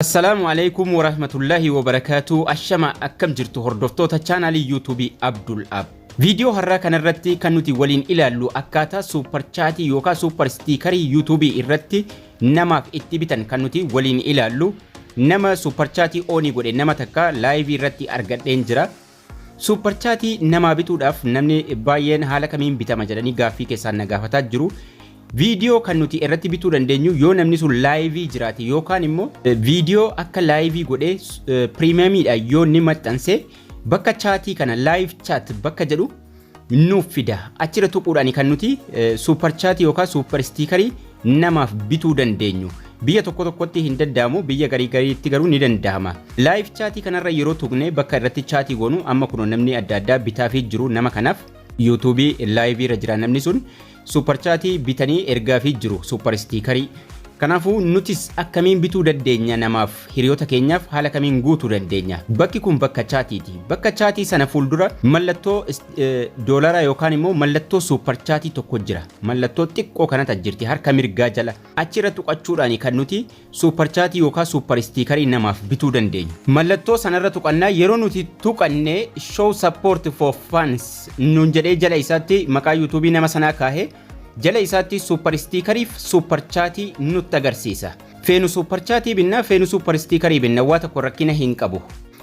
Assalaamu alaikum warahmatullahi wabarakaatu. Ashama, akkam jirtu hordoftoota chaanaalii YouTubeii Abdul Ab? Viidiyoo har'aa kanarratti kan nuti waliin ilaallu akkaataa super chatii yookaan super stickerii YouTubeii irratti namaaf itti bitan kan nuti waliin ilaallu. Nama super chatii onii godhe nama takka liveii irratti argadheen jira. Super chatii namaa bituudhaaf namni baay'een haala kamiin bitama jedhanii gaaffii keessaan na gaafataa jiru. Viidiyoo kan nuti irratti bituu dandeenyu yoo namni sun liveii jiraate yookaan immoo viidiyoo akka liveii godhee premiumiidha yoo inni maxxanse, bakka chatii kana live chat bakka jedhu nuuf fida. Achirra tuquudhaan kan nuti super chatii yookaan super stickerii namaaf bituu dandeenyu. Biyya tokko tokkotti hin danda'amu, biyya garii gariitti garuu ni danda'ama. Live chatii kanarra yeroo tuqne, bakka irratti chatii goonu amma kun namni adda addaa bitaafii jiru. Nama kanaaf YouTubeii liveii irra jira, namni sun super chatii bitanii ergaafii jiru, super stickerii. Kanaafuu nutis akkamiin bituu dandeenya, namaaf hiriyoota keenyaaf haala kamiin guutuu dandeenya? Bakki kun bakka chatiiti. Bakka chatii sana fuuldura mallattoo doolaraa yookaan immoo mallattoo super chatii tokko jira. Mallattoo xiqqoo kanatu jirti harka mirgaa jala. Achirra tuqachuudhaan kan nuti super chatii yookaan super stickerii namaaf bituu dandeenyu. Mallattoo sanarra tuqannaa. Yeroo nuti tuqanne, "Show support for fans" nuun jedhee jala isaatti maqaa YouTubeii nama sanaa kaahee jala isaatti super stickeriif super chatii nutti agarsiisa. Feenu super chatii binna, feenu super stickerii binna, waa tokko rakkina hin qabu.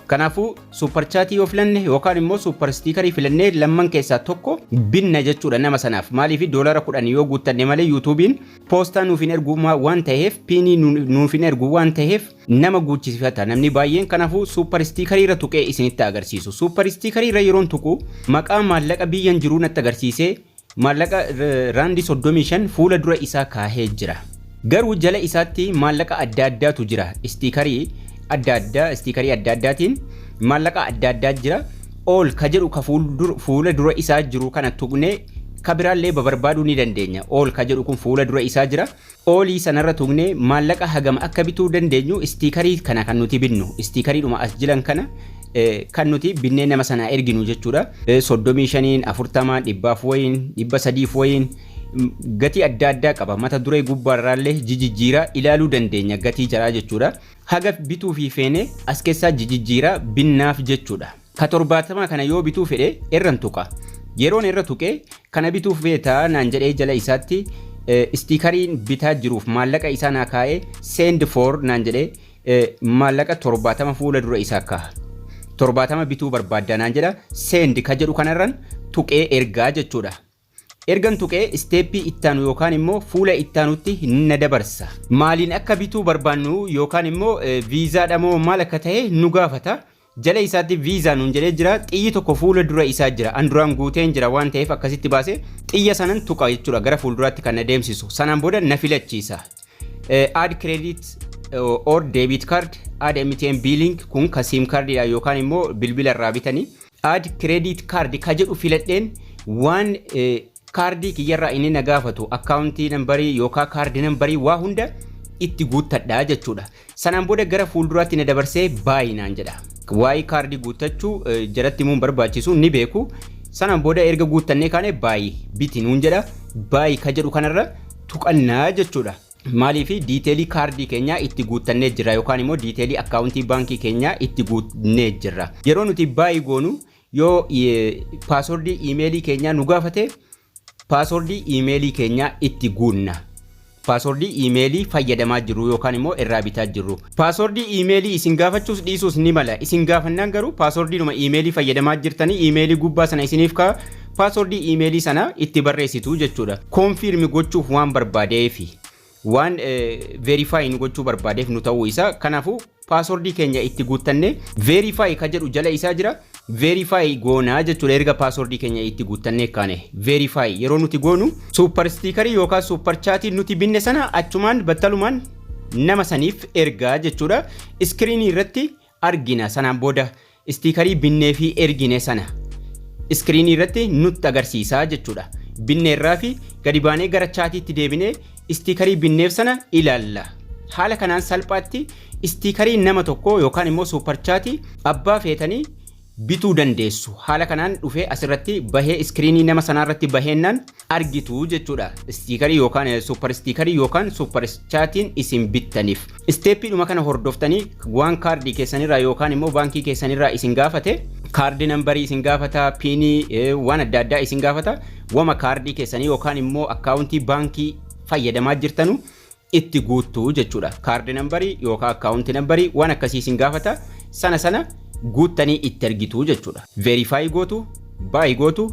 Kanaafuu super chatii yoo filanne yookaan immoo super stickerii filannee, lamman keessaa tokko binna jechuudha nama sanaaf. Maaliif? $10 yoo guuttanne malee YouTubeiin poostaa nuuf hin ergu waan ta'eef, PINii nuuf hin ergu waan ta'eef, nama guuchisifata namni baay'een. Kanaafuu super stickerii irra tuqee isinitti agarsiisu. Super stickerii irra yeroon tuqu, maqaa maallaqa biyyan jiruu natti agarsiisee, maallaqa raandii 35 fuula dura isaa kaahee jira. Garuu jala isaatti maallaqa adda addaatu jira. Stickerii adda addaa, stickerii adda addaatiin maallaqa adda addaa jira. All ka jedhu ka fuula dura isaa jiru kana tuqnee ka biraallee barbaaduu ni dandeenya. All ka jedhu kun fuula dura isaa jira. Allii sanarra tuqnee maallaqa hagam akka bituu dandeenyu, stickerii kana kan nuti binnu, stickeriidhuma as jiran kana kan nuti binnee nama sanaa erginu jechuudha. 35n, 40, 100f wayiin, 300f wayiin, gatii adda addaa qaba. Mata duree gubbaarraallee jijjiiraa ilaaluu dandeenya gatii jaraa jechuudha. Haga bituu fi feene as keessaa jijjiiraa binnaaf jechuudha. Ka 70 kana yoo bituu fedhe irran tuqa. Yeroon irra tuqee kana bituuf feetaa naan jedhee, jala isaatti stickeriin bitaa jiruuf maallaqa isaa naa kaa'ee, "Send for" naan jedhee maallaqa 70 fuula dura isaa kaa'a. 70 bituu barbaadda naan jedha, send ka jedhu kanarran tuqee ergaa jechuudha. Ergan tuqee stepii ittaanu yookaan immoo fuula ittaanutti na dabarsa. Maaliin akka bituu barbaannu yookaan immoo Visaadha moo maal akka ta'e nu gaafata. Jala isaatti Visa nuun jedhee jira. Xiyyi tokko fuula dura isaa jira. An duraan guuteen jira waan ta'eef akkasitti baase. Xiyya sanan tuqa jechuudha gara fuulduraatti kan na deemsisu. Sanaan booda na filachiisa. Add credit or debit card, add MTN billing, kun ka SIM cardiidha yookaan immoo bilbila irraa bitanii. Add credit card ka jedhu filadheen, waan kaardii kiyyarraa inni na gaafatu, account numberii yookaan kaardii numberii, waa hunda itti guuttadha jechuudha. Sanaan booda gara fuulduraatti na dabarsee buy naan jedha. Waa'ee kaardii guuttachuu jalatti himuun barbaachisu ni beeku. Sanaan booda erga guuttannee kaane, buy, biti nuun jedha. Buy ka jedhu kanarra tuqannaa jechuudha. Maaliif? Detailii kaardii keenyaa itti guuttannee jirra yookaan immoo detailii accountii baankii keenyaa itti guuttannee jirra. Yeroo nuti buy goonu, yoo passwordii emailii keenyaa nu gaafate, passwordii emailii keenyaa itti guunna. Passwordii emailii fayyadamaa jirru yookaan immoo irraa bitaa jirru. Passwordii emailii isin gaafachuus dhiisuus ni mala. Isin gaafannaan garuu passwordiidhuma emailii fayyadamaa jirtanii emailii gubbaa sana isiniif ka'a. Passwordii emailii sana itti barreessitu jechuudha. Confirm gochuuf waan barbaadeefi, waan verify nu gochuu barbaadeef nu ta'uu isaa. Kanaafuu passwordii keenya itti guuttanne, verify ka jedhu jala isaa jira. Verify goonaa jechuudha. Erga passwordii keenya itti guuttannee kaane, verify yeroo nuti goonu, super stickerii yookaan super chatii nuti binne sana achumaan battalumaan nama saniif ergaa jechuudha. Screenii irratti argina. Sanaan booda stickerii binnee fi ergine sana screenii irratti nutti agarsiisaa jechuudha. Binneerraa fi gadi baanee gara chatiitti deebinee stickerii binneef sana ilaalla. Haala kanaan salphaatti stickerii nama tokko yookaan immoo super chatii abbaa feetanii bituu dandeessu. Haala kanaan dhufee asirratti bahee screenii nama sanaarratti baheennaan argitu jechuudha. Stickerii yookaan super stickerii yookaan super chatiin isin bittaniif. Steppiidhuma kana hordoftanii waan kaardii keessanirraa yookaan immoo baankii keessanirraa isin gaafate, card numberii isin gaafata, PINii, waan adda addaa isin gaafata. Wama kaardii keessanii yookaan immoo accountii baankii fayyadamaa jirtanu itti guuttu jechuudha. Card numberii yookaan accountii numberii waan akkasii isin gaafata, sana sana guuttanii itti argitu jechuudha. Verify gootu, buy gootu,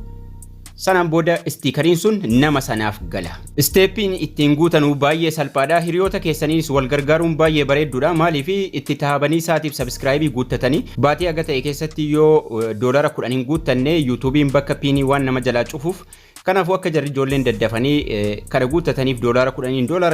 sanaan booda stickeriin sun nama sanaaf gala. Steppiin ittiin guutanuu baay'ee salphaadha. Hiriyoota keessaniinis wal gargaaruun baay'ee bareedduudha. Maaliif itti taabanii isaatiif subscribeii guuttatanii baatii haga ta'e keessatti yoo $10 hin guuttanne YouTubeiin bakka PINii waan nama jalaa cufuuf. Kanaafuu akka jarri ijoolleen daddafanii kana guuttataniif $10n,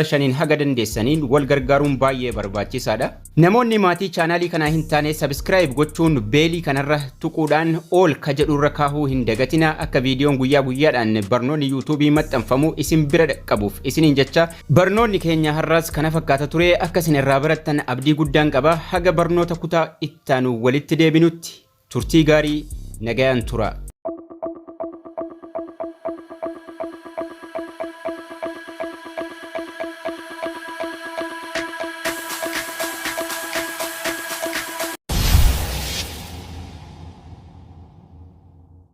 $5n haga dandeessaniin wal gargaaruun baay'ee barbaachisaadha. Namoonni maatii channelii kanaa hin taane subscribe gochuun bellii kanarra tuquudhaan all ka jedhurra kaahuu hin dagatina, akka viidiyoon guyyaa guyyaadhaan barnoonni YouTubeii maxxanfamu isin bira dhaqqabuuf isiniin jecha. Barnoonni keenya har'aas kana fakkaata ture. Akka isin irraa barattan abdii guddaan qaba. Haga barnoota kutaa ittaanu walitti deebinutti turtii gaarii, nagayaan tura.